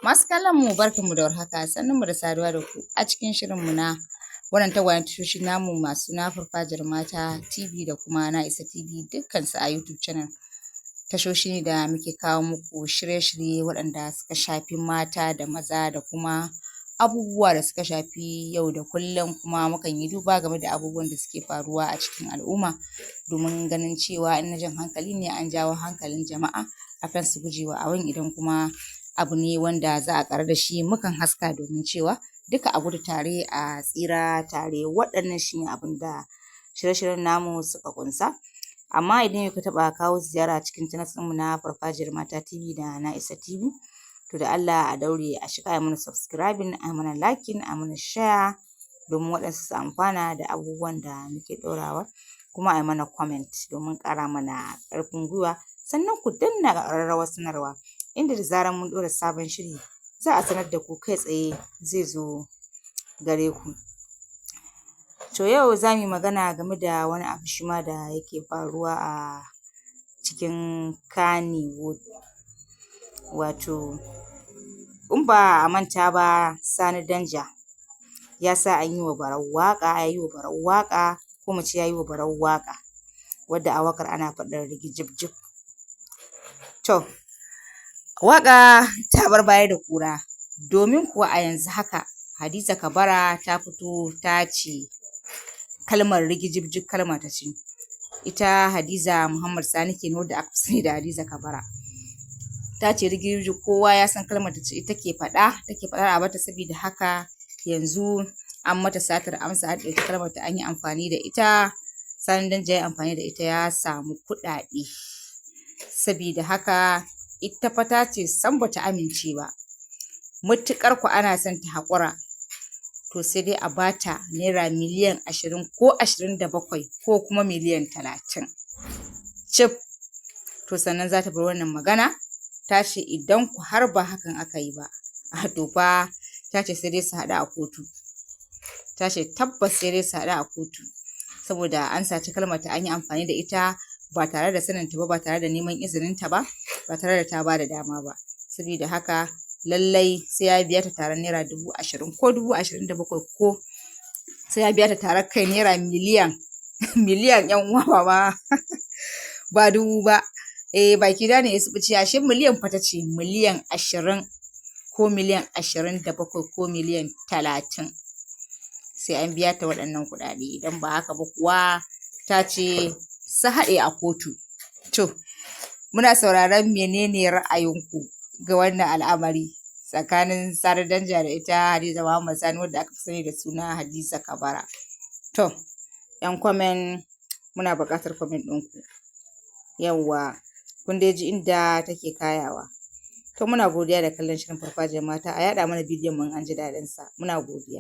Masu kallon mu, barkanmu da warhaka, sannunmu da saduwa da ku a cikin shirinmu na wannan tagwayen tashoshi namu masu na Farfajiyar Mata TV da kuma na Isa TV, dukkansu a YouTube channel. Tashoshi ne da muke kawo muku shirye-shirye waɗanda suka shafi mata da maza da kuma abubuwa da suka shafi yau da kullum, kuma mukan yi duba game da abubuwan da suke faruwa a cikin al'umma domin ganin cewa in na jan hankali ne, an jawo hankalin jama'a akan su guje wa abin, idan kuma abu ne wanda za a ƙaru da shi, mukan haska domin cewa duka a gudu tare a tsira tare. Waɗannan shi ne abin da shirye-shiryen namu suka ƙunsa. Amma idan yau ka taɓa kawo ziyara cikin channels ɗinmu na Farfajiyar Mata TV da na Isa TV, to da Allah a daure a shiga a mana subscribing, a mana liking, a mana share domin waɗansu su amfana da abubuwan da muke ɗorawa, kuma a mana comment domin ƙara mana ƙarfin gwiwa. Sannan ku danna ƙararrawar sanarwa, inda da zarar mun ɗora sabon shiri za a sanar da ku kai tsaye, zai zo gare ku. To yau za mu yi magana game da wani abu shi ma da yake faruwa a cikin Kannywood. Wato in ba a manta ba, Sani Danja ya sa an yi wa Barau waƙa, ya yi wa Barau waƙa, ko mu ce ya yi wa Barau waƙa, wadda a waƙar ana faɗin rigijib. To waƙa ta bar baya da ƙura, domin kuwa a yanzu haka Hadiza Kabara ta fito ta ce kalmar rigijibjib kalmar ta ce. Ita Hadiza Muhammad Sani kenan, wadda aka fi sani da Hadiza Kabara, ta ce rigijibjib kowa ya san kalmar ta ce, ita ke faɗa, take faɗa a bata. Saboda haka yanzu an mata satar amsa, an ɗauki kalmar ta an yi amfani da ita, Sani Danja ya yi amfani da ita, ya samu kuɗaɗe. Sabida haka ita fa ta ce sam bata amince ba, matuƙar ku ana son ta haƙura, to sai dai a bata naira miliyan 20 ko 27 ko kuma miliyan 30 cif, to sannan za ta bar wannan magana. Ta ce idan ku har ba hakan aka yi ba, to fa ta ce sai dai su haɗu a kotu. Ta ce tabbas sai dai su haɗu a kotu, saboda an saci kalmar ta, an yi amfani da ita ba tare da saninta ba, ba tare da neman izininta ba, ba tare da ta ba da dama ba. Saboda haka lallai sai ya biya ta taron naira 20,000 ko 27,000, ko sai ya biya ta taron kai naira miliyan miliyan, ƴan uwa, ba ma ba dubu ba. Eh, baki na ne ya suɓuce, ashe miliyan fa ta ce, miliyan 20 ko miliyan 27 ko miliyan 30, sai an biya ta waɗannan kuɗaɗe. Idan ba haka ba kuwa, ta ce su haɗe a kotu. To muna sauraron menene ra'ayinku ga wannan al'amari tsakanin Sani Danja da ita Hadiza Muhammad Sani, wadda aka fi sani da suna Hadiza Kabara. To ƴan comment, muna buƙatar comment ɗinku. Yawwa, kun dai ji inda take kayawa. To muna godiya da kallon shirin Farfajiyar Mata. A yaɗa mana bidiyon mu in an ji daɗin sa. Muna godiya.